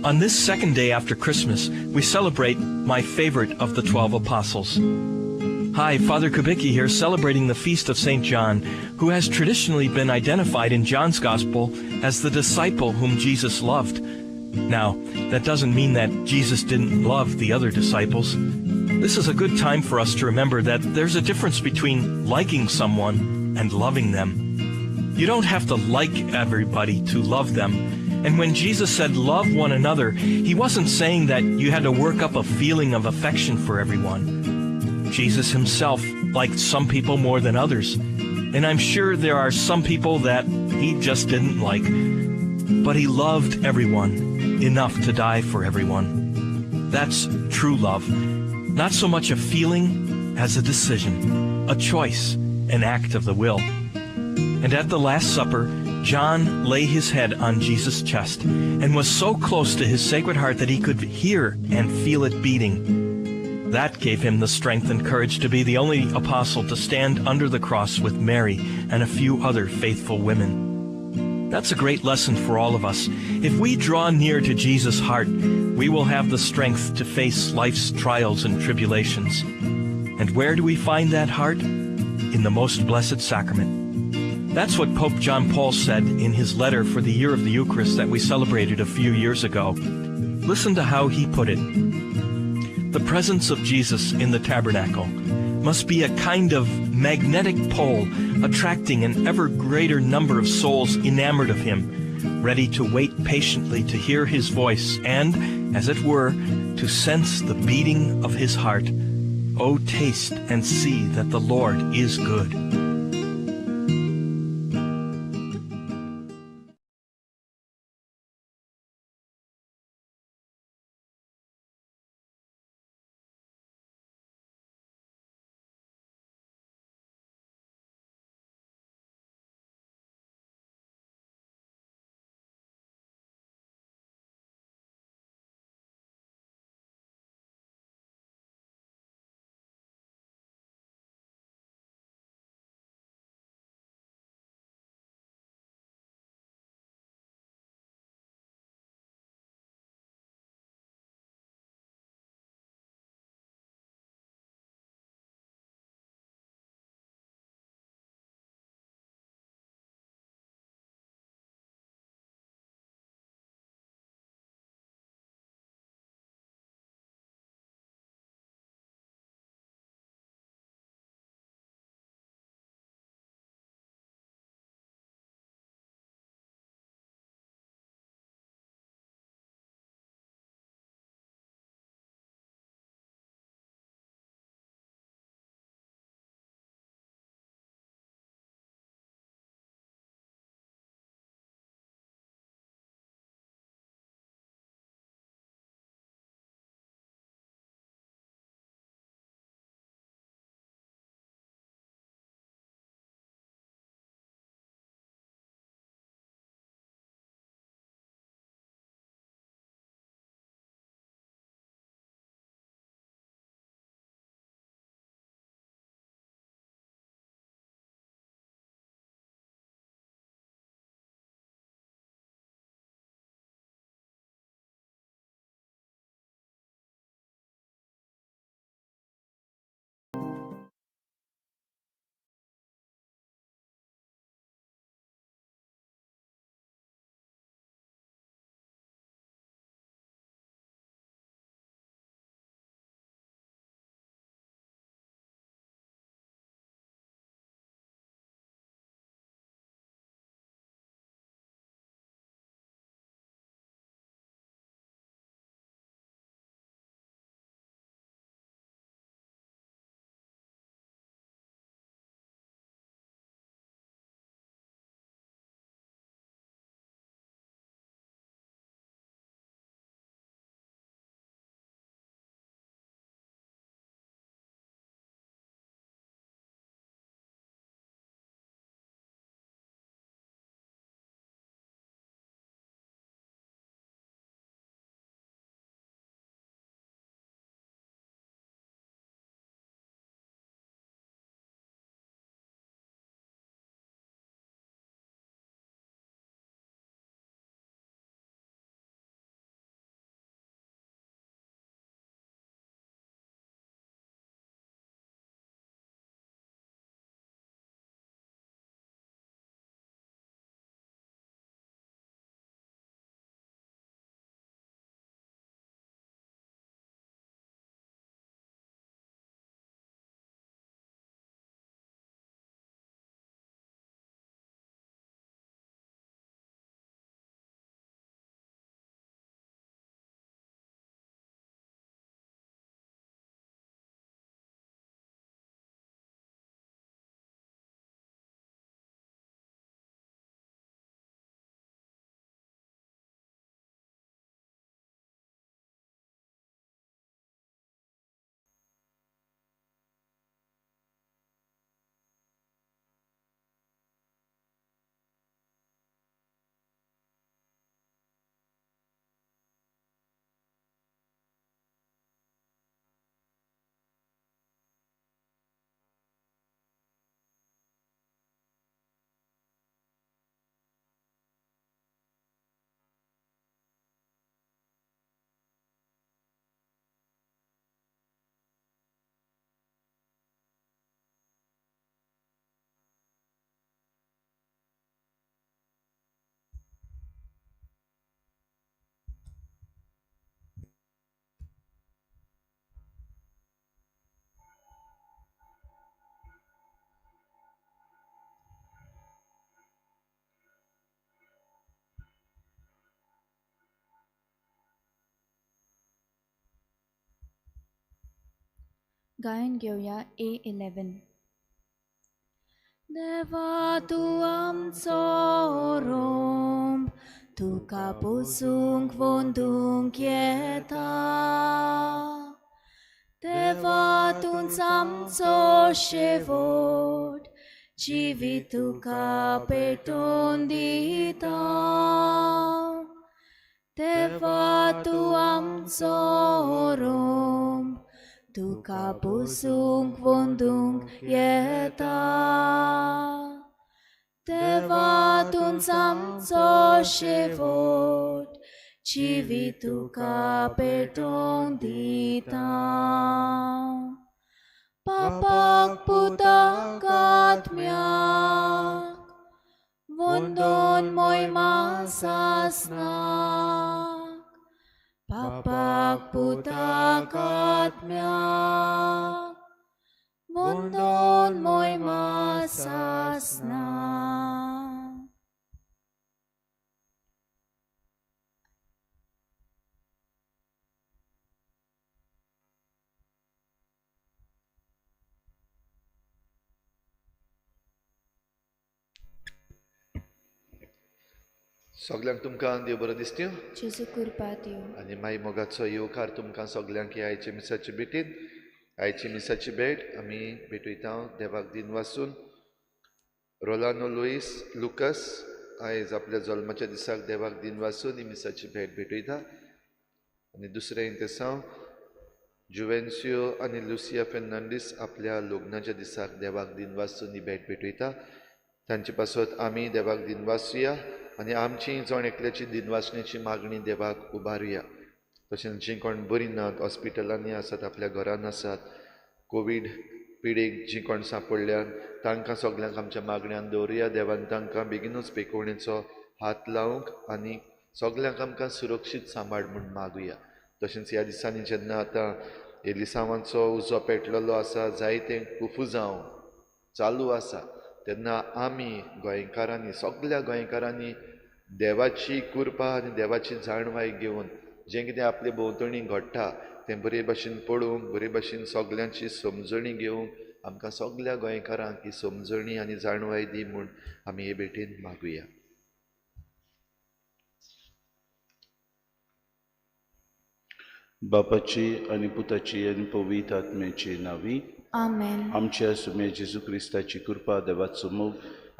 On this second day after Christmas, we celebrate my favorite of the 12 apostles. Hi, Father Kubicki here, celebrating the feast of St. John, who has traditionally been identified in John's Gospel as the disciple whom Jesus loved. Now, that doesn't mean that Jesus didn't love the other disciples. This is a good time for us to remember that there's a difference between liking someone and loving them. You don't have to like everybody to love them. And when Jesus said, love one another, he wasn't saying that you had to work up a feeling of affection for everyone. Jesus himself liked some people more than others. And I'm sure there are some people that he just didn't like. But he loved everyone enough to die for everyone. That's true love. Not so much a feeling as a decision, a choice, an act of the will. And at the Last Supper, John lay his head on Jesus' chest and was so close to his Sacred Heart that he could hear and feel it beating. That gave him the strength and courage to be the only apostle to stand under the cross with Mary and a few other faithful women. That's a great lesson for all of us. If we draw near to Jesus' heart, we will have the strength to face life's trials and tribulations. And where do we find that heart? In the Most Blessed Sacrament. That's what Pope John Paul said in his letter for the Year of the Eucharist that we celebrated a few years ago. Listen to how he put it. The presence of Jesus in the tabernacle must be a kind of magnetic pole attracting an ever greater number of souls enamored of him, ready to wait patiently to hear his voice and, as it were, to sense the beating of his heart. Oh, taste and see that the Lord is good. गायन घेवया A11. देवा तूं आमचो रोंब, तुका पोसूंक वंदूंक येता. देवा तूंच आमचो शेवट, जिवीत तुका पेटोवन दिता. देवा तूं आमचो रोंब, तुका पोसूंक वंदूंक येता. देवा तूंच आमचो शेवट, जिवीत तुका पेटोवन दिता. पापाक पुताक आत्म्याक वंदोन मोयमा सासनाक. पापाक पुताक आत्म्याक वंदोन मोयमा सासनाक. सगल्यांक तुमकां देव बरो दिसत्यो जेजू कृपा दिवं. आनी माई मोगाचो येवकार तुमकां सगल्यांक ह्या आयच्या मिसाचे भेटीन. आयची मिसाची भेट आमी भेटयता देवाक दिन वासून. रोलानो लुईस लुकस आयज आपल्या जल्माच्या दिसाक देवाक दिन वासून ही मिसाची भेट भेटयता. आनी दुसरें इंतेसांव जुवेन्सियो आनी लुसिया फेर्नांडीस आपल्या लग्नाच्या दिसाक देवाक दिन वासून ही भेट भेटयता. तांचे पासत आमी देवाक दिन वासुया आनी आमची जण एकल्याची दिनवासणेची मागणी देवाक उबारुया. तशेंच जीं कोण बरीं नात, हॉस्पिटलांनी आसात, आपल्या घरान आसात, कोवीड पिडेक जीं कोण सांपडल्यात तांकां सगल्यांक आमच्या मागण्यान दवरुया. देवान तांकां बेगीनूच पेकोवणेचो हात लावंक आनी सगल्यांक आमकां सुरक्षीत सांबाळ म्हूण मागुया. तशेंच ह्या दिसांनी जेन्ना आतां एलिसांवांचो उजो पेटलेलो आसा, जायतें कुफुजांव चालू आसा, तेन्ना आमी गोंयकारांनी, सगल्या गोंयकारांनी देवाची कृपा आनी देवाची जाणवाय घेवन जें कितें आपले भोंवतणी घडटा तें बरे भाशेन पळोवंक, बरे भाशेन सगल्यांची समजणी घेवंक आमकां सगल्या गोंयकारांक ही समजणी आनी जाणवाय दी म्हूण आमी हे भेटेन मागुया. बापाची आनी पुताची आनी पवित्र आत्म्याची नांवी आमेन. आमच्या सुम्या जेजू क्रिस्ताची कृपा, देवाचो मोग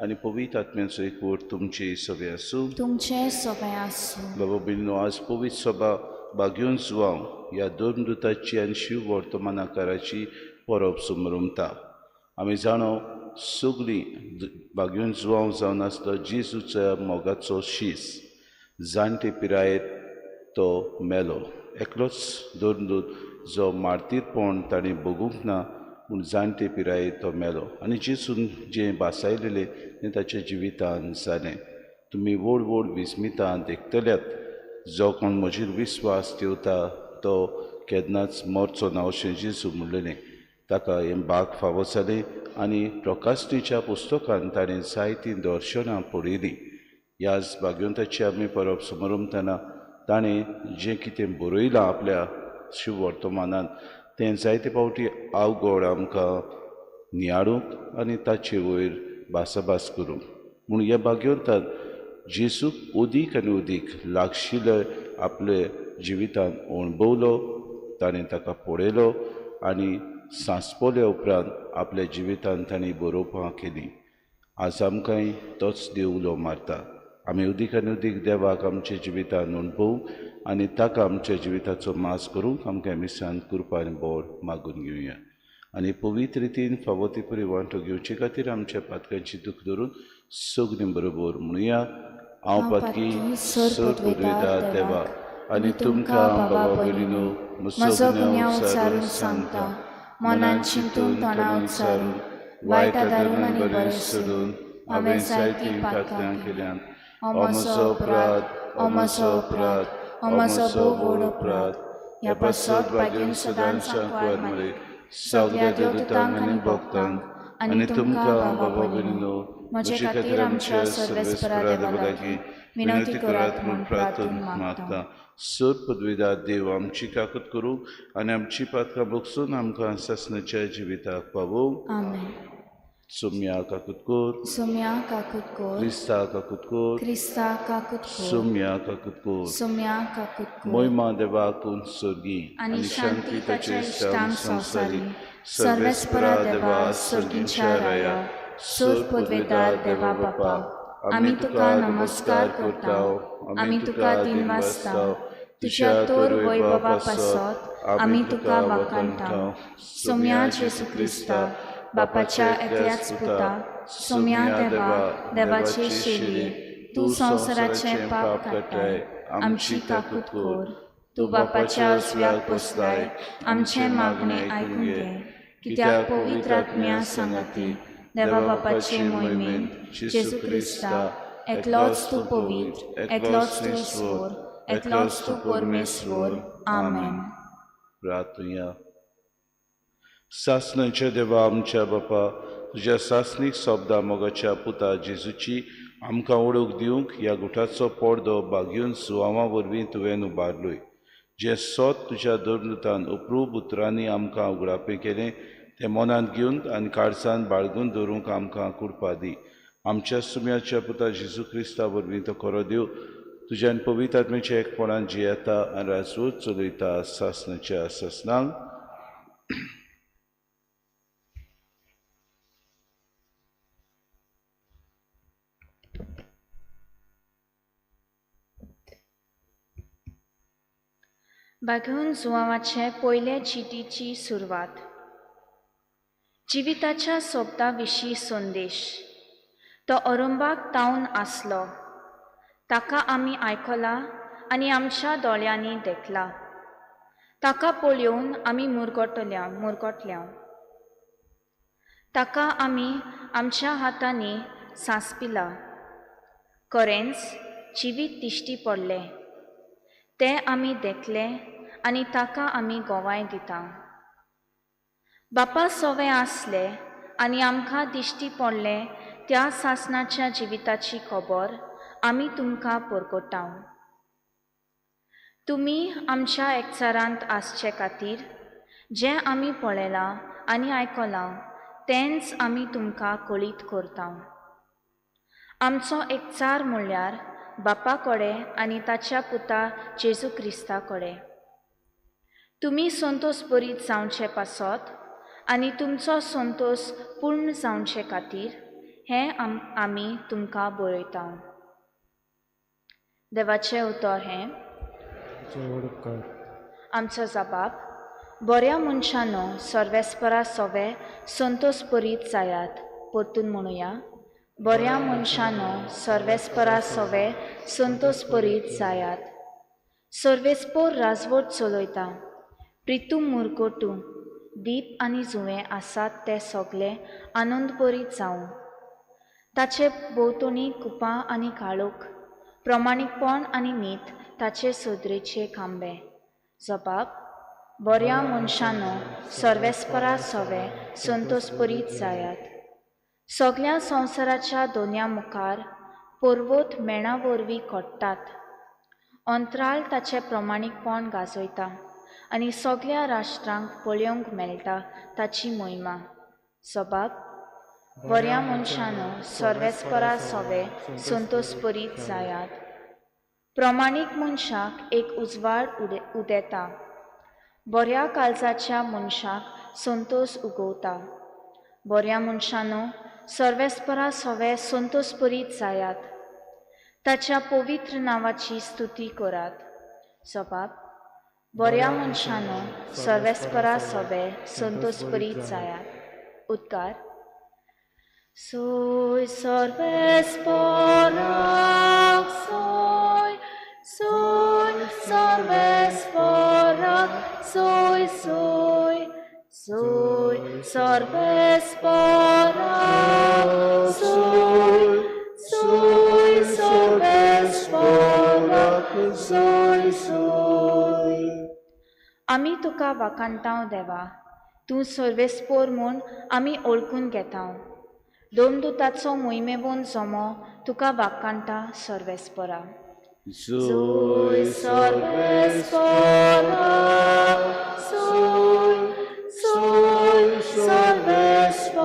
आनी पवित्र आत्म्याचो एकवट तुमचे सगळे आसूं. तुमचे सगळे आसूं. बाबा भयणीनो, आज पवित्र सभा बागेवन जुवांव ह्या धर्मदूताची आनी शिव वर्तमानाकाराची परब समरमता. आमी जाणो सगळीं बागेवन जुवांव जावन आसलो जेजूच्या मोगाचो शीस. जाणटे पिरायेर तो मेलो. एकलोच धर्मदूत जो मार्तीरपण ताणें भोगूंक ना, पूण जाणटे पिरायेर तो मेलो आनी जेजून जें भासायलेलें तें ताच्या जिवितान जालें. तुमी व्हड व्हड विस्मितां देखतल्यात. जो कोण म्हजेर विस्वास ठेवता तो केन्नाच मरचो ना अशें जेजू म्हणलेलें. ताका हें भाग फावो जालें आनी प्रकाशनीच्या पुस्तकान ताणें जायतीं दर्शनां पळयलीं. ह्याच भाग्यवंताची आमी परब समरमतना ताणें जें कितें बरयलां आपल्या शिववर्तमानान तें जायते फावटी अवघड आमकां नियाळूंक आनी ताचे वयर भासाभास करूंक. पूण ह्या भाग्यवंतान जेजूक अदीक आनी अदीक लागशिल्ले आपले जिवितान अणभवलो, ताणें ताका पळयलो आनी सांसपल्या उपरांत आपल्या जिवितान ताणें बरोवपां केलीं. आज आमकांय तोच देव उलो मारता. आमी अदीक आनी अदीक देवाक आमच्या जिवितान अणभवूंक आनी ताका आमच्या जिविताचो मास करूंक आमकां मिसान कृपा आनी बोड मागून घेवया. आनी पवित्र रितीन फावो ती परी वांटो घेवचे खातीर आमच्या पातकांची दूख धरून सगळीं बरोबर म्हणुया. हांव पातकी सर पुरयता देवा आनी तुमकां बाबा भयणीनो म्हजो गुन्यांव उचारून सांगता, मनान चिंतून तणाव चारून, वायट आदारून आनी बरें सोडून हांवें जायतीं पातकां केल्यांत. हो म्हजो अपराध, हो म्हजो अपराध, हो म्हजो भोव व्हड अपराध. ह्या पासत भाग्यान सदांच सांकवार मरे सगळ्या देवदूतांक आनी भक्तांक आनी तुमकां बाबा भयणीनो म्हजे खातीर आमच्या सर्वेस्परा देवा लागीं विनवती करात म्हूण प्रार्थना मागता. सर पदवीदार देव आमची काकत करूं आनी आमची पातकां बगसून आमकां सासणाच्या जिविताक पावोवं. आमेन. सोम्या काकूत कोर, सोम्या काकूत कोर, क्रिस्ता काकूत कोर, क्रिस्ता काकूत कोर, सोम्या काकूत कोर. सोम्या काकूत कोर. मोहिमा देवाक सोर्गी आनी शांती ताच्या इश्टांक संवसारी. सर्वेस्परा देवा सर्गींच्या राया, सोर पदवेदार देवा बापा, आमी तुका नमस्कार करता, आमी तुका दिनवासता. तुज्या तोर वैभवा पासत आमी तुका वाखाणटा. सोम्या जेजू क्रिस्ता, बापाच्या एकल्याच पुता, सोम्या देवा, देवाचे शेली, तूं संवसाराचें पाप काडटाय, आमची काकूत कोर. तूं बापाच्या उजव्याक बसलाय, आमचें मागणें आयकून घे. कित्याक पवित्र आत्म्या सांगाती देवा बापाचे मोहिमेन जेजू क्रिस्ता, एकलोच तूं पवित्र, एकलोच तूं ईश्वर, एकलोच तूं परमेश्वर. आमेन. प्रार्थुया. सासणाच्या देवा आमच्या बापा, तुज्या सासणीक सोबदा मोगाच्या पुता जेजूची आमकां ओळख दिवंक ह्या गुठाचो पडदो बागेवन सुवांवा वरवीं तुवें उबारलोय. जें सोत तुज्या धर्मदूतान अप्रूप उतरांनी आमकां उगडापें केलें तें मनांत घेवन आनी काळजान बाळगून दवरूंक आमकां कृपा दी. आमच्या सुम्याच्या पुता जेजू क्रिस्ता वरवीं तो खरो देव तुज्यान पवित्र आत्म्याच्या एकपणान जियेता आनी राजवट चलयता सासणाच्या सासणांक. बागेवन जुवांवाचे पयले चिटीची सुरवात. जिविताच्या सोबदा विशीं संदेश. तो अरंबाक तावन आसलो, ताका आमी आयकला आनी आमच्या दोळ्यांनी देखला. ताका पळोवन आमी मुरगटल्या. ताका आमी आमच्या हातांनी सांसपिला. खरेंच जिवीत दिश्टी पडलें, तें आमी देखलें आनी ताका आमी गोवाय दिता. बापा सोवे आसले आनी आमकां दिश्टी पडलें त्या सासणाच्या जिविताची खबर आमी तुमकां परगटाव. तुमी आमच्या एकचारांत आसचे खातीर जें आमी पळयलां आनी आयकलां तेंच आमी तुमकां कळीत करता. आमचो एकचार म्हणल्यार बापा कडेन आनी ताच्या पुता जेजू क्रिस्ता कडेन. तुमी संतोष बरीत जावचे पासत आनी तुमचो संतोष पूर्ण जावचे खातीर हें आमी तुमकां बरयता. देवाचें उतर हें. आमचो जबाब, बऱ्या मनशानो सर्वेस्परा सोवे संतोष बरीत जायात. परतून म्हणुया, बऱ्या मनशानो सर्वेस्परा सोवे संतोष बरीत जायात. सर्वेस्पोर राजवट चलयता. प्रितू मुरगोटू दीप आनी जुंवे आसात ते सगळे आनंदभरीत जावं. ताचे भोंवतणी कुपां आनी काळोख, प्रमाणीकपण आनी नीत ताचे सदरेचे खांबे. जबाब, बऱ्या मनशानो सर्वेस्परा सोवे संतोषभरीत जायात. सगळ्या संवसाराच्या दोन्या मुखार पर्वत मेणा वरवीं कोट्टात. अंतराळ ताचें प्रमाणीकपण गाजयता आनी सगळ्या राष्ट्रांक पळोवंक मेळटा ताची मोहिमा. जबाब, बऱ्या मनशानो सर्वेस्परा सोवे संतोषभरीत जायात. प्रमाणीक मनशाक एक उजवाड उदेता, बऱ्या काळजाच्या मनशाक संतोष उगवता. बऱ्या मनशानो सर्वेस्परा सोवे संतोषभरीत जायात. ताच्या पवित्र नांवाची स्तुती करात. जबाब, बऱ्या मनशानो सर्वेस्परा सोवे संतोषभरीत जायात. उद्गार, सोय सर्वेस्पराक सोय, सोय सर्वेस्पराक सोय, सोय सोय सर्वेस्पराक सोय, सोय सर्वेस्पराक सोय, सोय. आमी तुका वाखाणटाव देवा, तूं सर्वेस्पोर म्हूण आमी ओळखून घेता. दोमदुताचो मोहिमेवून जमो तुका वाकांटा सर्वेस्पोरा. Zoe सर्वेस्पोरा, Zoe, Zoe सर्वेस्पोरा,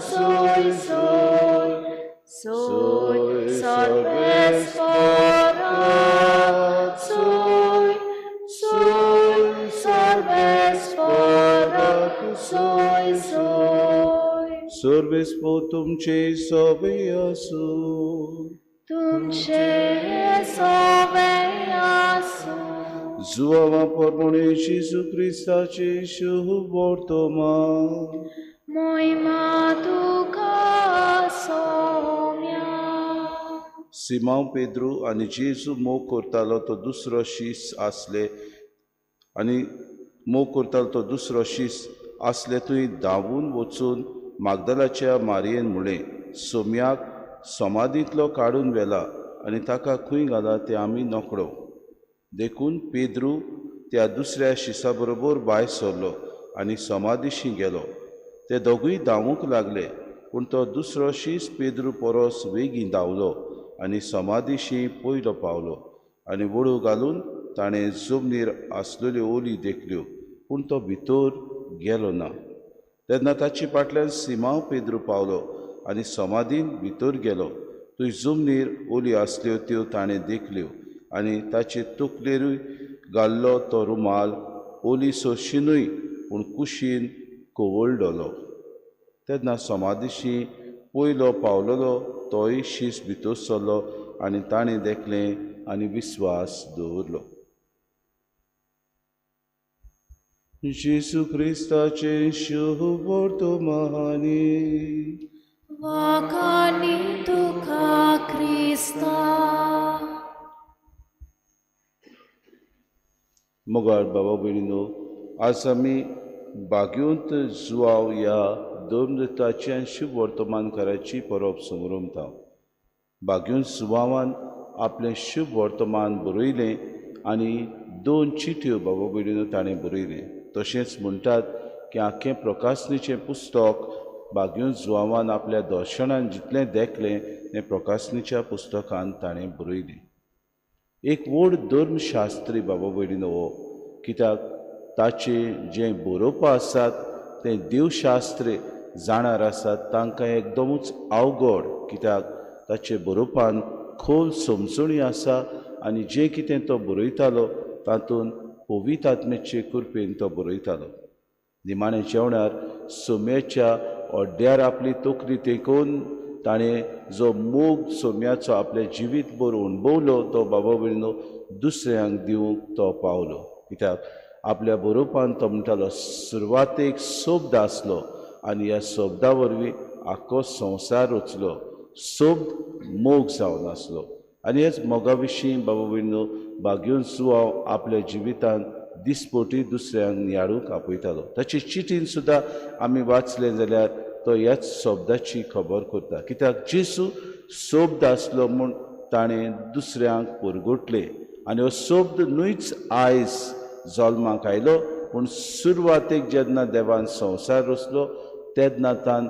Zoe, Zoe, Zoe सर्वेस्पोरा, Zoe, Zoe सर्वेस्पोरा, Zoe, Zoe. सर्वेस्पोर तुमचे सोबे आसूं. तुमचे सोबे आसूं. जुआवा परमणे जेजू क्रिस्ताचे शुभ वर्तमान. मोहिमा तुका सोम्या. सिमांव पेद्रू आनी जेजू मोग करतालो तो दुसरो शीस आसले आनी मोग करतालो तो दुसरो शीस आसले थंय धांवून वचून मागदलाच्या मारयेन म्हणलें, सोम्याक समाधींतलो काडून व्हेला आनी ताका खंय घाला तें आमी नकळो. देखून पेद्रू त्या दुसऱ्या शिसा बरोबर भायर सरलो आनी समाधीशी गेलो. ते दोगूय धांवूंक लागले, पूण तो दुसरो शीस पेद्रू परस वेगीं धांवलो आनी समाधीशी पयलो पावलो आनी वळू घालून ताणें जमनीर आसलेल्यो ओली देखल्यो, पूण तो भितर गेलो ना. तेन्ना ताचे फाटल्यान सिमांव पेद्रू पावलो आनी समाधीन भितर गेलो. थंय जमनीर ओली आसल्यो त्यो ताणें देखल्यो आनी ताचे तकलेरूय घाल्लो तो रुमाल ओली सोशिनूय पूण कुशीन कवळडलो. तेन्ना समाधीशी पयलो पावलेलो तोय शीस भितर सरलो आनी ताणें देखलें आनी विस्वास दवरलो. जेजू क्रिस्ताचें शुभ वर्तमानी. वाखाणी तुका क्रिस्ता. मोगाळ बाबा भयणीनो, आज आमी बागेंत जुआव ह्या दोमदताची आनी शुभ वर्तमानकाराची परब समरमता. बागेंत जुआवान आपलें शुभ वर्तमान बरयलें आनी 2 चिटयो बाबा भयणीनो ताणें बरयलें. तशेंच म्हणटात की आख्खें प्रकाशनीचें पुस्तक बागेंत जुआवान आपल्या दर्शनान जितलें देखलें तें प्रकाशनीच्या पुस्तकान ताणें बरयलें. एक व्हड धर्मशास्त्री बाबा भयणीनो हो, कित्याक ताचें जें बरोवपा आसात तें देवशास्त्र जाणार आसात तांकां एकदमूच अवघड, कित्याक ताचे बरोवपान खोल समजणी आसा आनी जें कितें तो बरयतालो तातूंत पवित्र आत्म्याचे कृपेन तो बरयतालो. निमाणें जेवणार सोम्याच्या अड्ड्यार आपली तकली तेकोवन ताणें जो मोग सोम्याचो आपल्या जिवीतभर अणभवलो तो बाबा भयणीनो दुसऱ्यांक दिवंक तो पावलो. कित्याक आपल्या बरोवपान तो म्हणटालो, सुरवातेक शब्द आसलो आनी ह्या शब्दा वरवीं आख्खो संवसार रचलो. शब्द मोग जावन आसलो आनी ह्याच मोगा विशीं बाबा भयणीनो बागेवन जुआव आपल्या जिवितांत दिसपटी दुसऱ्यांक नियाळूंक आपयतालो. ताचे चिटीन सुद्दां आमी वाचलें जाल्यार तो ह्याच शब्दाची खबर करता, कित्याक जेजू शब्द आसलो म्हूण ताणें दुसऱ्यांक परगटलें आनी हो शब्द न्हूच आयज जल्माक आयलो, पूण सुरवातेक जेन्ना देवान संवसार रचलो तेन्ना तान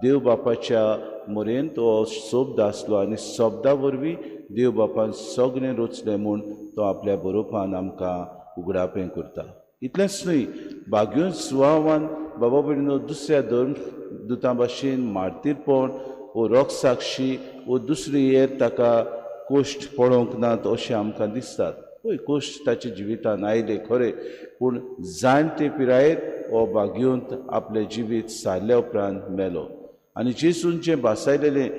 देव बापाच्या मोरेन तो शब्द आसलो आनी शब्दा वरवीं देव बापान सगळें रचलें म्हूण तो आपल्या बरोवपान आमकां उगडापें करता. इतलेंच न्हय, बागेवन जुआवान बाबा भयणीनो दुसऱ्या धर्म दुतां भाशेन मार्तीरपण वो रोगसाक्षी वो दुसरी हेर ताका कोश्ट पळोवंक नात अशें आमकां दिसतात. हय, कोश्ट ताच्या जिवितान आयले खरें, पूण जाणटे पिरायेर हो बागेवंत आपलें जिवीत सारल्या उपरांत मेलो. आनी जेजून जें भासायलेलें,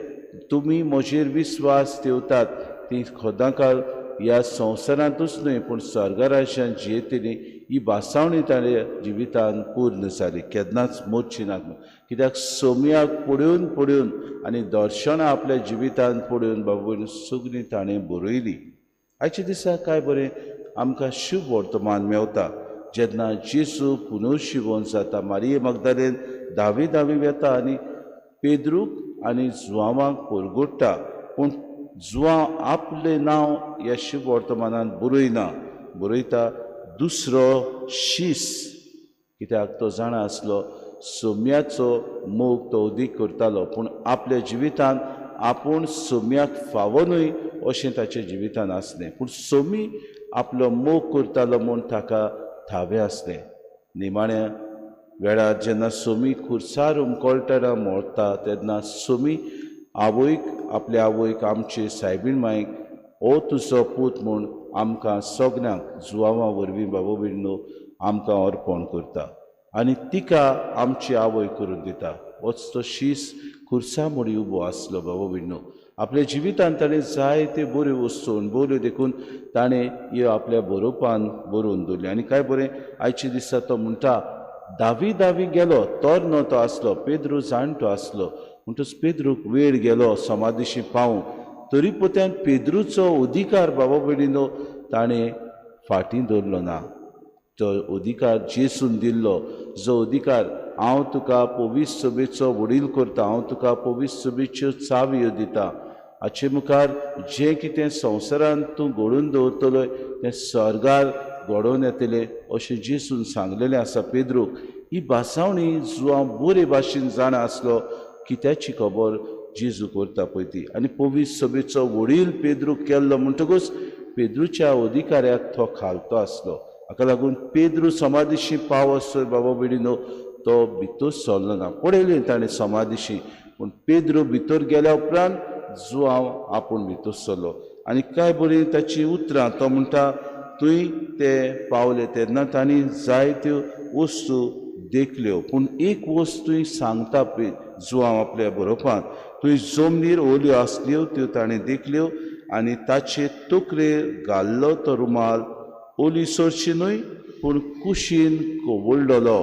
तुमी म्हजेर विस्वास ठेवतात ती खोदांकाल ह्या संवसारांतूच न्हय पूण स्वर्गराज्यांत जियेतली, ही भासावणी ताणें जिवितान पूर्ण जाली. केन्नाच मोडची ना, कित्याक सोम्याक पळोवन पळोवन आनी दर्शनां आपल्या जिवितान पळोवन बाबा सगळीं ताणें बरयली. आयच्या दिसा काय बरें आमकां शुभ वर्तमान मेवता, जेन्ना जेजू पुनर्शिवोन जाता. मारिये मगदालेन धावी धावी वेता आनी पेद्रूक आनी जुआवांक परगोडटा, पूण जुआंव आपलें नांव ह्या शुभ वर्तमानान बरयना, बरयता दुसरो शीस. कित्याक तो जाणा आसलो सोम्याचो मोग तो अदीक करतालो, पूण आपल्या जिवितांत आपूण सोम्याक फावो न्हय अशें ताच्या जिवितान आसलें. पूण सोमी आपलो मोग करतालो म्हूण ताका थावें आसलें. निमाण्या वेळार जेन्ना सोमी खुर्सार उमकळटना मरता तेन्ना सोमी आवयक, आपल्या आवयक, आमचे सायबीण मायक हो तुजो पूत म्हूण आमकां सगल्यांक जुवांवा वरवीं बाबा भयणीनो आमकां अर्पण करता आनी तिका आमची आवय करून दिता. होच तो शीस खुर्सा मोडी उबो आसलो बाबा भयणीनो. आपल्या जिवितांत ताणें जायत्यो बऱ्यो वस्तू अणभवल्यो देखून ताणें ह्यो आपल्या बरोवपान बरोवन दवरल्यो. आनी काय बरें आयच्या दिसा तो म्हणटा, धावी धावी गेलो, तरनो तो आसलो, पेद्रू जाणटो आसलो. म्हणटच पेद्रूक वेळ गेलो समाधीशी पावूंक, तरी पोत्यान पेद्रूचो अधिकार बाबा भयणीनो ताणें फाटीं दवरलो ना. तो अधिकार जेसून दिल्लो, जो अधिकार हांव तुका पवित्र सभेचो वडील करता, हांव तुका पवित्र सभेच्यो चावयो दिता, हाचे मुखार जें कितें संवसारांत तूं घडोवन दवरतलो तें स्वर्गार घडोवन येतलें अशें जेसून सांगलेलें आसा पेद्रूक. ही भासावणी जुवांव बरे भाशेन जाणा आसलो कित्याची खबर जेजू करता पळय ती. आनी पवित्र सभेचो वडील पेद्रूक केल्लो म्हणटकूच पेद्रूच्या अधिकाऱ्याक तो खालतो आसलो. हाका लागून पेद्रू समाधीशी पावसर बाबा भयणीनो तो भितर सरलो ना. पळयलें ताणें समाधीशी, पूण पेद्रू भितर गेल्या उपरांत जुवांव आपूण भितर सरलो. आनी काय बरी ताची उतरां, तो म्हणटा थंय ते पावले तेन्ना तांणी जायत्यो वस्तू देखल्यो, पूण एक वस्तू सांगता पळय जुवांव आपल्या बरोवपांत, थंय जमनीर ओल्यो आसल्यो त्यो ताणें देखल्यो आनी ताचे तकलेर घाल्लो तो रुमाल ओली सोरशी न्हय पूण कुशीन कवळ्ळलो.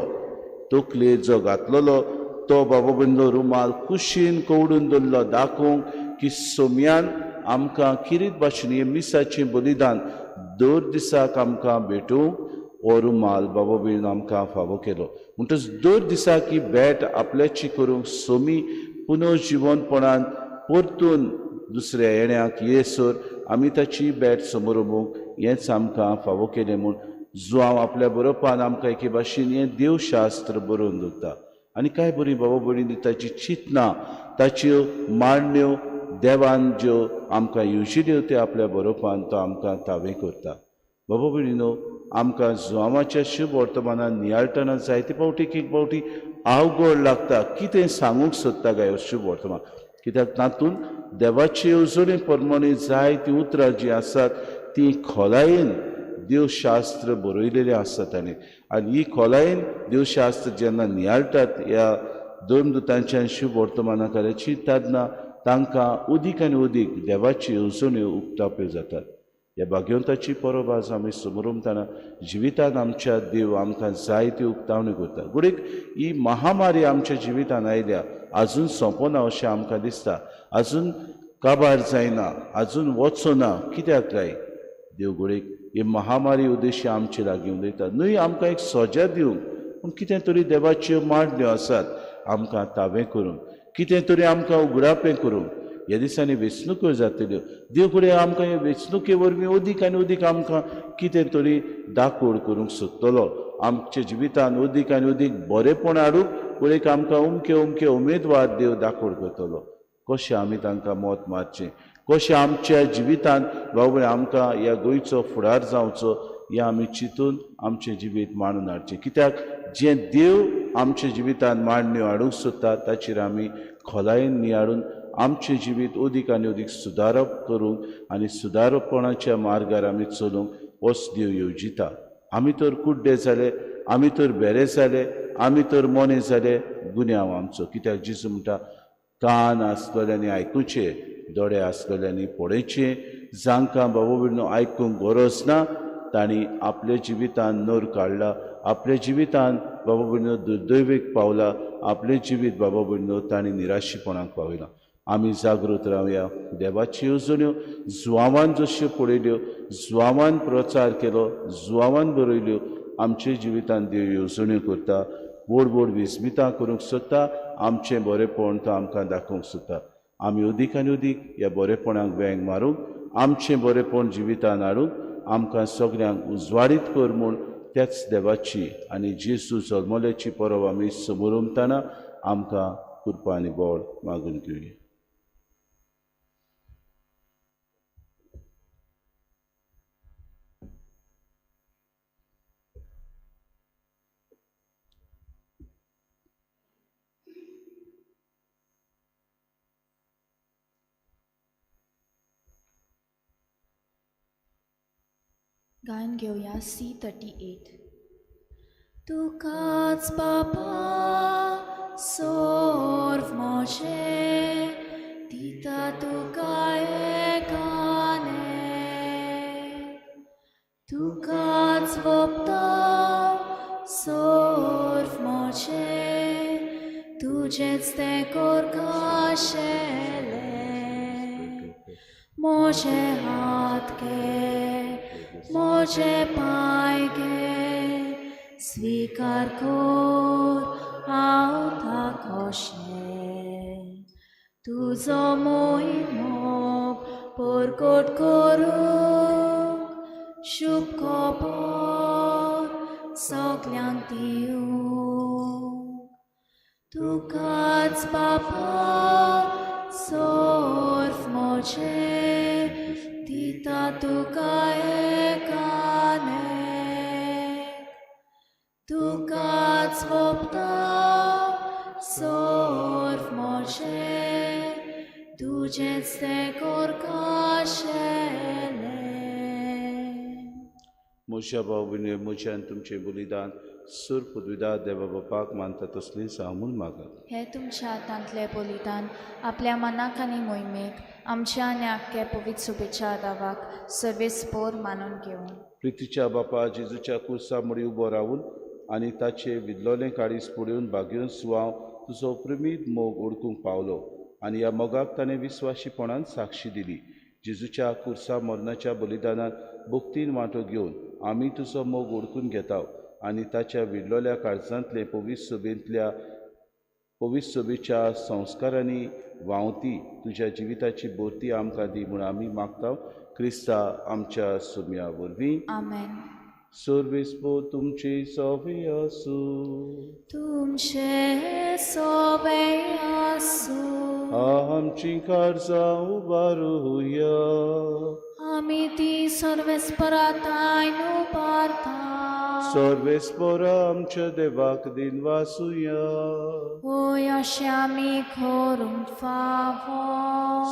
तकलेर जो घातलेलो तो बाबा भयणीनो रुमाल कुशीन कवडून दवरलो, दाखोवंक की सोम्यान आमकां किरीत भाशेन हें मिसाचें बलिदान दर दिसाक आमकां भेटूंक हो रुमाल बाबा भयणीन आमकां फावो केलो. म्हणटच दर दिसाक ही भेट आपल्याची करूंक सोमी पुनर्जिवनपणान परतून दुसऱ्या येण्याक येसर आमी ताची भेट समरोवंक हेंच आमकां फावो केलें म्हूण जुवांव आपल्या बरोवपान आमकां एके भाशेन हें देवशास्त्र बरोवन दवरता. आनी काय बरी बाबा भयणीनी ताची चिंतनां, ताच्यो मांडण्यो देवान ज्यो आमकां येवजिल्यो त्यो आपल्या बरोवपान तो आमकां तावें करता. बाबा भयणीनो, आमकां जुवांवाच्या शुभ वर्तमानान नियाळटना जायते फावटी एक फावटी आवगड लागता, कितें सांगूंक सोदता काय शुभ वर्तमान, कित्याक तातूंत देवाचे येवजणे प्रमाणे जायतीं उतरां जीं आसात तीं खोलायेन देवशास्त्र बरयलेलें आसा ताणें. आनी ही खोलायेन देवशास्त्र जेन्ना नियाळटात ह्या धर्मदुतांच्या शुभ वर्तमानाकाराची तेन्ना तांकां अदीक आनी अदीक देवाची येवजण्यो उक्ताप्यो जातात. ह्या भाग्यवंताची परब आज आमी समरमतना जिवितांत आमच्या देव आमकां जायत्यो उक्तावण्यो करता. घडयेक ही महामारी आमच्या जिवितांत आयल्या, आजून सोंपना अशें आमकां दिसता, आजून काबार जायना, आजून वचना, कित्याक काय देव घडयेक ही महामारी उद्देश्य आमचे लागीं उलयता न्हय आमकां एक सजा दिवंक, पूण कितें तरी देवाच्यो मांडण्यो आसात आमकां तावें करूंक, कितें तरी आमकां उगडापें करूंक. ह्या दिसांनी वेंचणुक्यो जातल्यो, देव घडये आमकां हे वेंचणुके वरवीं अदीक आनी अदीक आमकां कितें तरी दाखोड करूंक सोदतलो, आमच्या जिवितांत अदीक आनी अदीक बरेंपण हाडूंक घडयेक आमकां अमके अमके उमेदवार देव दाखोड करतलो. कशें आमी तांकां मत मारचें, कशें आमच्या जिवितांत बाबा आमकां ह्या गोंयचो फुडार जावचो हें आमी चिंतून आमचें जिवीत मांडून हाडचें. कित्याक जें देव आमच्या जिवितांत मांडण्यो हाडूंक सोदता ताचेर आमी खोलायेन नियाळून आमचें जिवीत अदीक आनी अदीक सुदारप करूंक आनी सुदारपणाच्या मार्गार आमी चलूंक होच देव येवजिता. आमी तर कुड्डे जाले, आमी तर बेरे जाले, आमी तर मोने जाले, गुन्यांव आमचो. कित्याक जेजू म्हणटा, कान आसलेल्यांनी आयकुचें, दोळे आसलेल्यांनी पळयचें, जांकां बाबा भयणीनो आयकूंक गरज ना तांणी आपल्या जिवितान नर काडला, आपल्या जिवितान बाबा भयणीनो दुर्दैवीक पावला, आपलें जिवीत बाबा भयणीनो तांणी निराशीपणाक पावयलां. आमी जागृत रावया. देवाच्यो येवजण्यो जुवांवान जश्यो पळयल्यो, जुवांवान प्रचार केलो, जुवांवान बरयल्यो, आमच्या जिवितान देव येवजण्यो करता, व्हड व्हड विस्मितां करूंक सोदता, आमचें बरेंपण तो आमकां दाखोवंक सोदता. आमी अदीक आनी अदीक ह्या बरेपणाक वेंग मारूंक, आमचें बरेंपण जिवितान हाडूंक आमकां सगल्यांक उजवाडीत कर म्हूण त्याच देवाची आनी जेजू जल्मल्याची परब आमी समोरमताना आमकां कृपा आनी बळ मागून घेवया. गायन घेवया C38. तुकाच बापा सोर्व मोशे दिता तुका एकाने, तुकाच वोपता सोर्व मोशे तुजेच तें कोरकाशेले. मोजे हात गे मोजे पांय गे स्वीकार कोर हांव थाकोशें. तुजो मोग परकोट करूंक शुभ खबर सगल्यांक दिवंक. तुकाच बापा सोर्व मोजे दिता तुका एकाने, तुकाच वोपता सोर्व मोजे तुजेच तें कोरकाशेले. म्हज्या भाव भयणी म्हज्यान तुमचें बलिदान सूर पदविदा देवा बापाक मानता तसलीं म्हूण मागात. हे तुमच्या हातांतलें बलिदान आपल्या मनाक आनी मोहिमेक आमच्या आनी आख्खे पवित्र सुबेच्या दावाक सर्वेस्पोर मानून घेवन. प्रितीच्या बापा जेजूच्या कुर्सा मुडी उबो रावून आनी ताचे विदलोलें काळीज पळोवन भाग्योन सुवाव तुजो प्रेमीत मोग ओळखूंक पावलो आनी ह्या मोगाक ताणें विस्वाशीपणान साक्षी दिली. जेजूच्या कुर्सा मरणाच्या बलिदानात भक्तीन वांटो घेवन आमी तुजो मोग ओळखून घेता आनी ताच्या विडलोल्या काळजांतले पवित्र सभेच्या संस्कारांनी व्हांवती तुज्या जिविताची भरती आमकां दी म्हूण आमी मागता क्रिस्ता आमच्या सुम्या वरवीं. आमेन. सर्वेस्पोर तुमचे सोवे आसूं. तुमचे सोवे आसूं. आमची काळजां उबारुया. आमी ती सर्वेस्पराताय उबारता. सर्वेस्पोरा आमच्या देवाक दिनवासुया. होय अशें आमी करूंक फावो.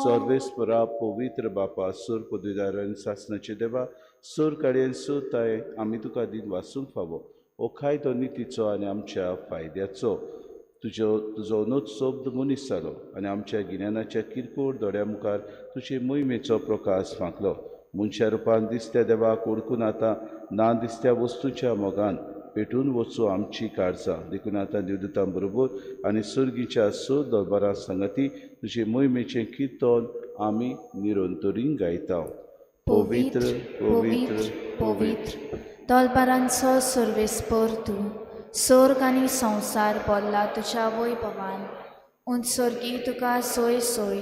सर्वेस्परा पवित्र बापा सूर पदवीदारान सासणाचे देवा सूर काडयेन सुताय आमी तुका दिनवासूंक फावो. हो कायदो नितीचो आनी आमच्या फायद्याचो. तुजो नोच शब्द मनीस जालो आनी आमच्या गिन्यानाच्या किरकोळ दोळ्या मुखार तुजे मोहिमेचो प्रकाश फांकलो. मनशा रुपान दिसत्या देवाक ओळखून आतां ना दिसत्या वस्तूच्या मोगान पेटून वचूं आमची काळजां. देखून आतां देवदूतां बरोबर आनी सर्गीच्या स दरबारां सांगाती तुजे मोहिमेचें किर्तन आमी निरंतरीन गायता. पवित्र पवित्र पवित्र दलबारांचो सर्वेस्पोर तूं स्वर्ग आनी संवसार भरला तुज्या वैभवान. उंच सर्गी तुका सोय सोय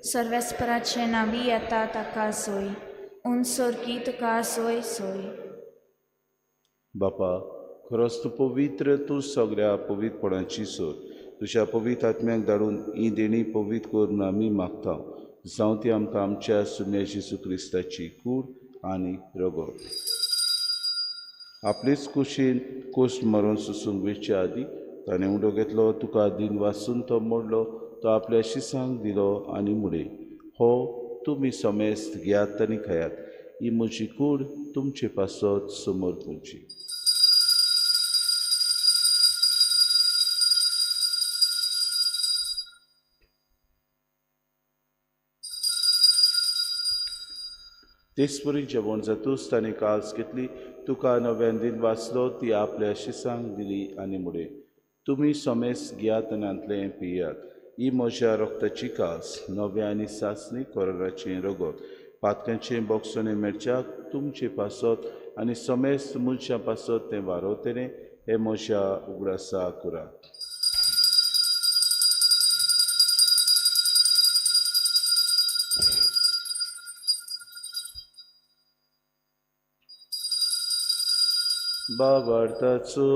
सर्वेस्पराचें नांवी येता ताका सोय. उंच सर्गी तुका सोय सोय. बापा खरोच तूं पवित्र, तूं सगळ्या पवित्रपणाची सोय. तुज्या पवित्र आत्म्याक धाडून ही देणी पवित्र कर म्हूण आमी मागता. जावं ती आमकां आमच्या सुम्या जेजू क्रिस्ताची कूड आनी रगत. आपलेच कुशीन कोश्ट मरून सोसूंक वेचे आदीं ताणें उडो घेतलो, तुका दिन वासून तो मोडलो, तो आपल्या शिसांक दिलो आनी मुडे, हो तुमी समेस्त घेयात आनी खायात, ही म्हजी कूड तुमचे पासत समर्पूची. तेच परी जेवण जातूच ताणें काल्स घेतली, तुका नव्यान दिन वाचलो, ती आपल्या शिसांक दिली आनी मुडे, तुमी समेस्त घेयात आनी हांतलें पियात, ही म्हज्या रक्ताची कास नव्या आनी सासणी कराराचें रगत, पातकांचें बोगसणें मेळच्याक तुमचे पासत आनी समेस्त मनशां पासत तें वारोवतलें, हें म्हज्या उगडासा करात. बाबार्थाचो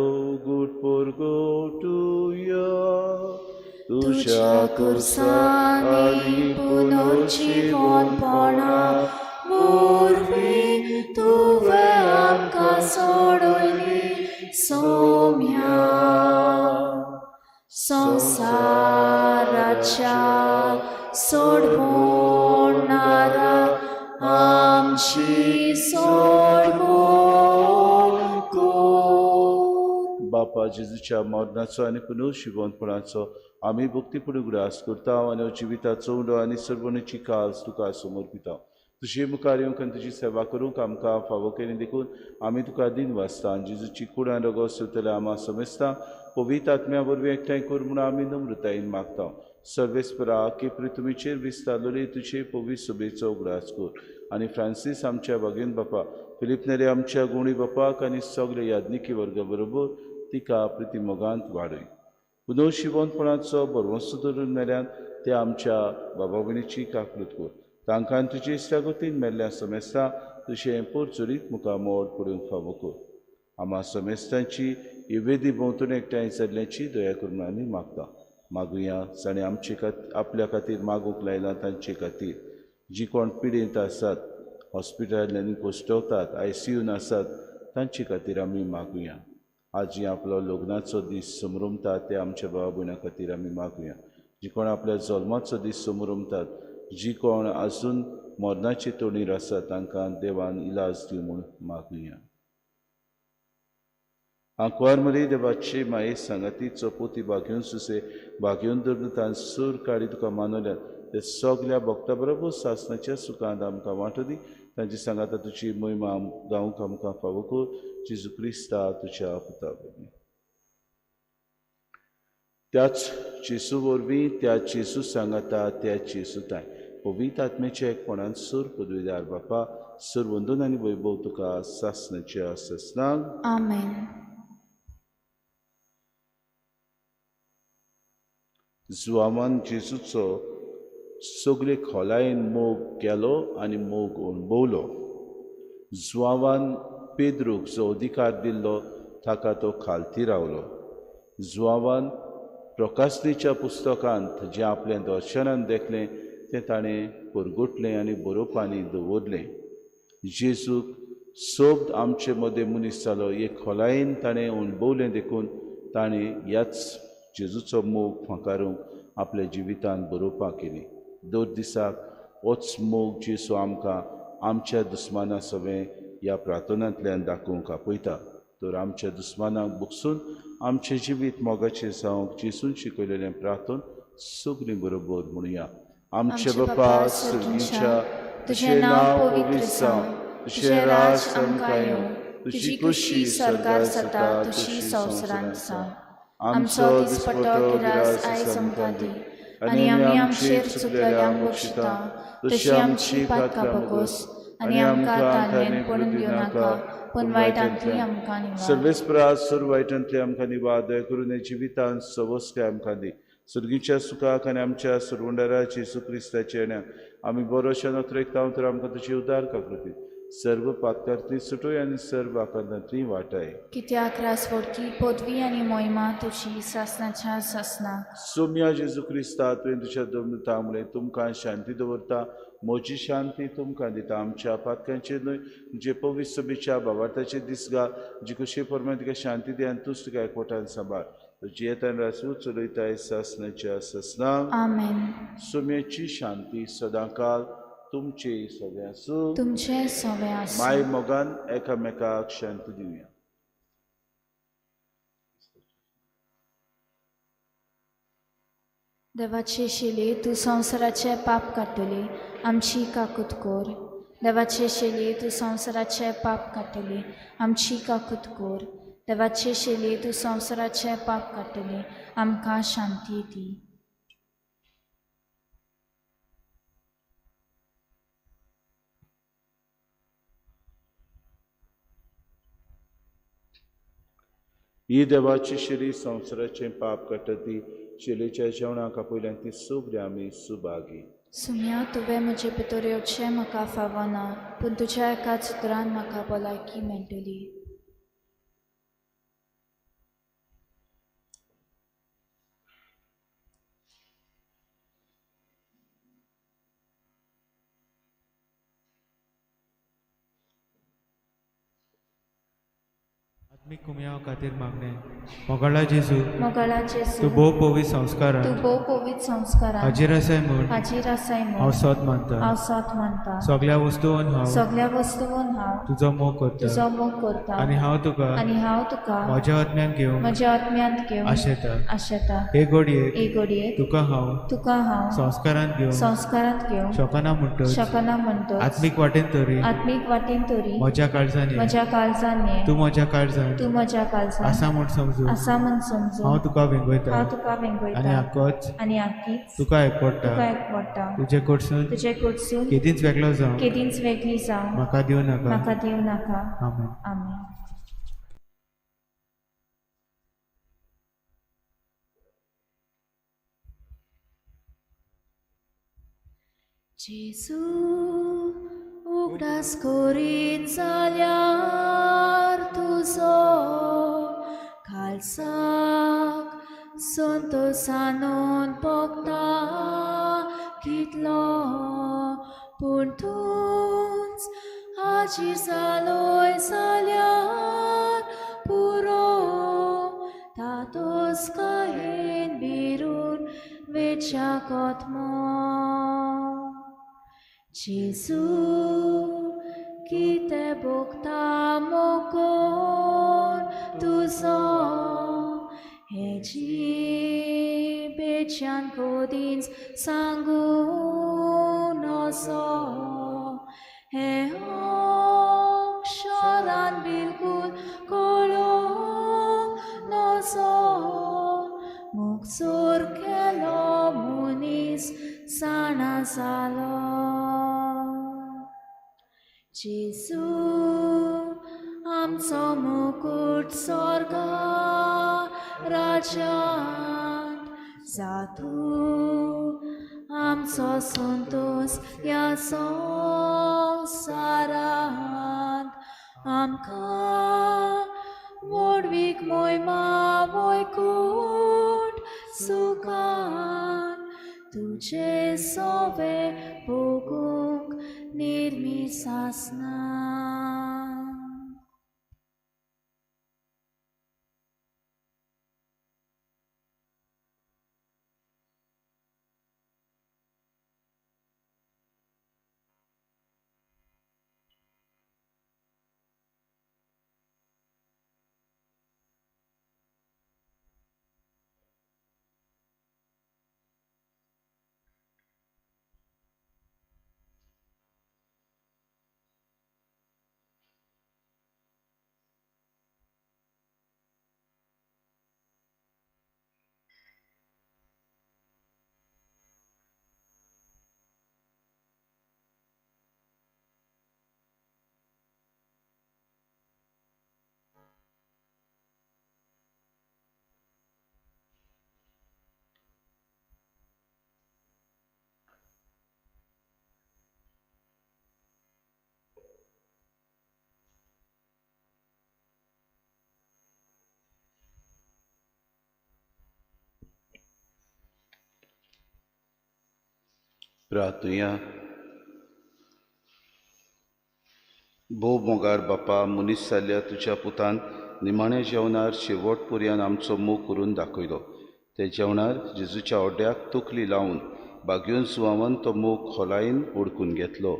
गुट पोरगोटुया तुज्या कुर्सांनी पुनर्जिवनपणा वरवीं तुवें आमकां सोडयली सोम्या संवसाराच्या सोडवणारा आमची सोडवण कर. बापा जेजूच्या मरणाचो आनी पुनर्जिवनपणाचो आमी भक्तीपूर्ण उगडास करता आनी जिविताचो उंडो आनी सर्वणीची काज तुका समर्पिता. तुजे मुखार येवंक आनी तुजी सेवा करूंक आमकां फावो केली देखून आमी तुका दिन वाचता. आनी जेजूची कुडान रोगो सोदतले आमा समजता पवित्र आत्म्या वरवीं एकठांय कर म्हूण आमी नम्रतायेन मागता. सर्वेस्परा केपरी तुमीचेर विस्तारलेली तुजे पवित्र सभेचो उगडास कर आनी फ्रांसीस आमच्या बागेन बापा, फिलीप नेरे आमच्या गुणी बापाक आनी सगळे याज्ञिकी वर्गा बरोबर तिका प्रितीमोगांत वाडय. पुनर्शिवनपणाचो बरवंसो धरून मेल्यान ते आमच्या बाबा भयणीची काकलूत कर. तांकां तुजे इश्टागतीन मेल्ल्या समेस्ता तुजें पोरचुरीत मुखामोड पडूंक फावो कर. आमा समेस्तांची ही वेदी भोंवतणी एकठांय जाल्ल्याची दया करून आमी मागता. मागुया जाणें आमचे खातीर आपल्या खातीर मागूंक लायलां तांचे खातीर, जी कोण पिडेंत आसात, हॉस्पिटलांनी कोश्टवतात, आयसीयून आसात तांचे खातीर आमी मागुया. आज जी आपलो लग्नाचो दीस समरमतात ते आमच्या भावा भयणां खातीर आमी मागुया. जी कोण आपल्या जल्माचो दीस समरमतात, जी कोण आजून मरणाचे तोणीर आसात तांकां देवान इलाज दिवं म्हूण मागुया. आंकवार मरी देवाची माये सांगाती चपोती बागेवन सुसे बागेवन धरून तान सूर काडी तुका मानवल्यात ते सगल्या भक्ता बरोबर सासणाच्या सुखांत आमकां वांटो दी. तांची सांगाता तुजी मोहिमा गावंक आमकां फावो कर. जेजू क्रिस्ता तुज्या पुता वरवीं. त्याच जेजू वरवीं, त्या जेजू सांगाता, त्या जेजू ताय पवित्र आत्म्याच्या एकपणान सूर पदवीदार बापा सूर वंदन आनी वैभव तुका सासणाच्या सासणाक. आमेन. जुआवान जेजूचो सगळे खोलायेन मोग केलो आनी मोग अणभवलो. जुआवान पेद्रूक जो अधिकार दिल्लो ताका तो खालती रावलो. जुआवान प्रकाशनीच्या पुस्तकांत जें आपलें दर्शनान देखलें तें ताणें परगटलें आनी बरोवपांनी दवरलें. जेजूक सोब आमचे मदें मनीस जालो हे खोलायेन ताणें अणभवलें देखून ताणें ह्याच जेजूचो मोग फांकारूंक आपल्या जिवितांत बरोवपाक केली. दर दिसाक होच मोग जेजू आमकां आमच्या दुस्माना सवें ह्या प्रार्थनांतल्यान दाखोवंक आपयता. तर आमच्या दुस्मानाक बगसून आमचें जिवीत मोगाचें जावंक जेजून शिकयलेलें प्रार्थन सगळीं बरोबर म्हणुया. आमचे बापा सर्गीच्या, तुजें नांव पवित्र जावं, तुजें राज आमकां येवं, तुजी खुशी स्वर्गार जाता तशी संवसारांत जावं. आमचो दिसपट्टो गिरास आयज आमकां दी आनी आमी आमचेर चुकलेल्यांक बक्षिता तशी आमची पातकां भोगोस आनी आमकां ताळमेन पडून दिवं नाका, पूण वायटांतली आमकां निवार. सर्वेस्परा सुर वायटांतली आमकां निवार. दया करून जिवितांत सवस्काय आमकां दी. सर्गीच्या सुखाक आनी आमच्या सुरवंडारा जेजू क्रिस्ताच्या येण्याक आमी बरोशा नोत्रेकता तर आमकां तुजी उदार काकृती सर्व पातकांतली सुटोय आनी सर्व आकांतांतली वाटाय. कित्याक रासवडकी पदवी आनी मोहिमा तुजी सासणाच्या सासणाक. सोम्या जेजू क्रिस्ता, तुवें तुज्या दमता मुळे तुमकां शांती दवरता, म्हजी शांती तुमकां दिता. आमच्या पातकांचेर न्हय जे पवित्र सभेच्या भावार्थाचे दिसगा जी कशी प्रमाणे तुका शांती दी आनी तूंच तुका एकवटान सांबाळ. जियेतान रासू चलयताय सासणाच्या सासणाक. आमेन. सोम्याची शांती सदांकाल तुमचे सगळे आसूं. तुमचे सगळे आसूं. माय मोगान एकामेकाक शांती दिवया. देवाचे शेली तूं संवसाराचें पाप काडटली, आमची काकूत कर. देवाचे शेली तूं संवसाराचें पाप काडटली, आमची काकूत कर. देवाचे शेली तूं संवसाराचें पाप काडटली, आमकां शांती दी. ही देवाची शेली संवसाराचें पाप काडटा ती शेलीच्या जेवणाक आपयल्यान ती सगळी आमी सुभागी. सुम्या, तुवें म्हजे भितर येवचें म्हाका फावना, पूण तुज्या एकाच उतरान म्हाका भलायकी मेळटली. आत्मीक कुमयाव खातीर मागणें. मोगाळा जेजू, मोगाळा जेजू, तूं भोव पवित्र संस्कारान, तूं भोव पवित्र संस्कारान हाजीर आसाय म्हूण, हाजीर आसाय म्हूण हांव सत मानता, हांव सत मानता. सगळ्या वस्तून हांव, सगळ्या वस्तून हांव तुजो मोग करता, तुजो मोग करता आनी हांव तुका, आनी हांव तुका म्हज्या आत्म्यान घेवंक, म्हज्या आत्म्यांत घेवंक आशेता. आशेता. हे घडयेक, हे घडयेक तुका हांव, तुका हांव संस्कारांत घेवंक, संस्कारांत घेवंक शकना म्हणटच, शकना म्हणटच, आत्मीक वाटेन तरी, आत्मीक वाटेन तरी म्हज्या काळजान ये, म्हज्या काळजान ये, तूं म्हज्या काळजान, तूं म्हज्या काळजान आसा म्हूण समजून, आसा म्हूण समजून, हांव तुका वेंगयता, हांव तुका वेंगयता, आनी आकोच, आनी आकीच तुका एकवडटा, तुका एकवडटा, तुजे कडसून, तुजे कडसून केदींच वेगळो जावं, केदींच वेगळी जावं म्हाका दिवं नाका, म्हाका दिवं नाका. आमेन. आमेन. जेजू उगडास करीन जाल्यार तुजो काळजाक संतोसानून भोगता कितलो, पूण तूंच हाजीर जालोय जाल्यार पुरो, तातोसकायेन भिरून वेच्या कोतमो. जेजू कितें भोगता मोगोन तुजो, हेजी बेच्यान कोदींच सांगूं नजो, हें अक्षरान बिलकूल कळोंक नजो, मुगसोर केलो मनीस जाणा जालो. जेजू आमचो मुकूट स्वर्गा राज्यांत जातूं आमचो संतोस ह्या संवसारांत, आमकां व्हडवीक मोयमा वैकुंठ सुखान, तुजें सोबे भोगूंक निर्मीस आसना. प्रार्थुया. भोव मोगार बापा, मनीस जाल्ल्या तुज्या पुतान निमाण्या जेवणार शेवट पुरयान आमचो मोग करून दाखयलो. ते जेवणार जेजूच्या ओड्याक तकली लावन बागयोन सुवावन तो मोग खोलायेन ओडकून घेतलो.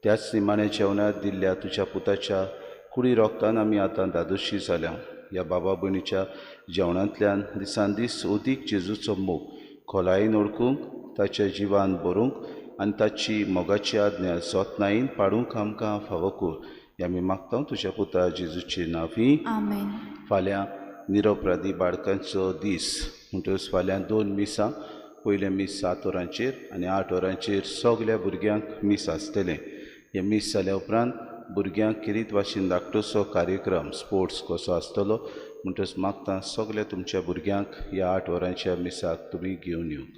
त्याच निमाण्या जेवणार दिल्ल्या तुज्या पुताच्या कुडी रोगतान आमी आतां दादोशी जाल्या. ह्या बाबा भयणीच्या जेवणांतल्यान दिसान दीस अदीक जेजूचो मोग खोलायेन ओडकूंक, ताच्या जिवान बरोवंक आनी ताची मोगाची आज्ञा जतनायेन पाडूंक आमकां फावो कर. हें आमी मागता तुज्या पुता जेजूचे नांवी. आमेन. फाल्यां निरपराधी बाळकांचो दीस म्हणटकच फाल्यां 2 मिसां, पयलें मीस 7 वरांचेर आनी 8 वरांचेर सगल्या भुरग्यांक मीस आसतलें. हें मीस जाल्या उपरांत भुरग्यांक खेरीत वाशीन धाकटोसो कार्यक्रम स्पोर्ट्स कसो आसतलो. म्हणटकच मागता सगल्या तुमच्या भुरग्यांक ह्या 8 वरांच्या मिसाक तुमी घेवन येवंक.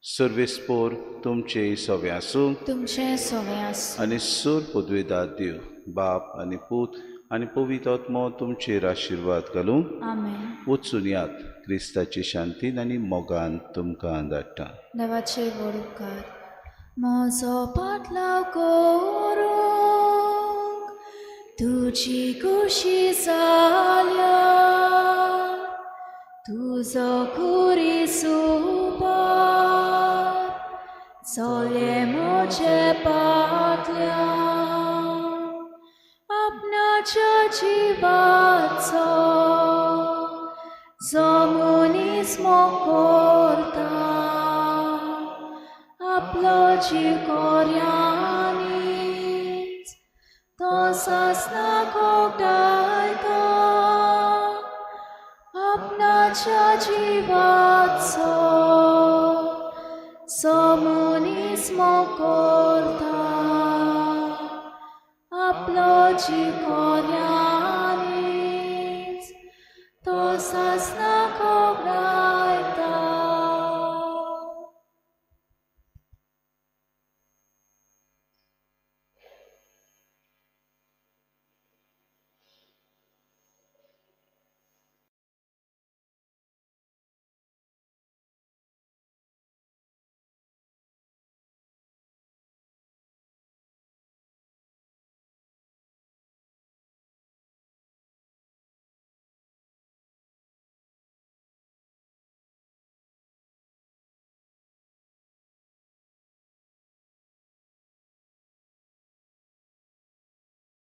सर्वेस्पोर तुमचे सवे आसूं, तुमचे सवे आसूं, आनी सूर पदवेदार देव बाप आनी पूत आनी पवित्र आत्मो तुमचेर आशिर्वाद घालूं. आमेन. वचून यात क्रिस्ताची शांतीन आनी मोगान तुमकां धाडटा. देवाचे व्हड उपकार. म्हजो पाटलाव करूंक तुजी खुशी जाल्या तुजो खुरी सुपार चले म्हजे पाटल्या आपणाच्या जिवाचो जो मनीस मोग करता आपलो जीव कोऱ्यांनीच तो सासणाक ओगडायता आपणाच्या जिवाचो जो मनीस मोग करता आपलो जीव कोऱ्यांनीच.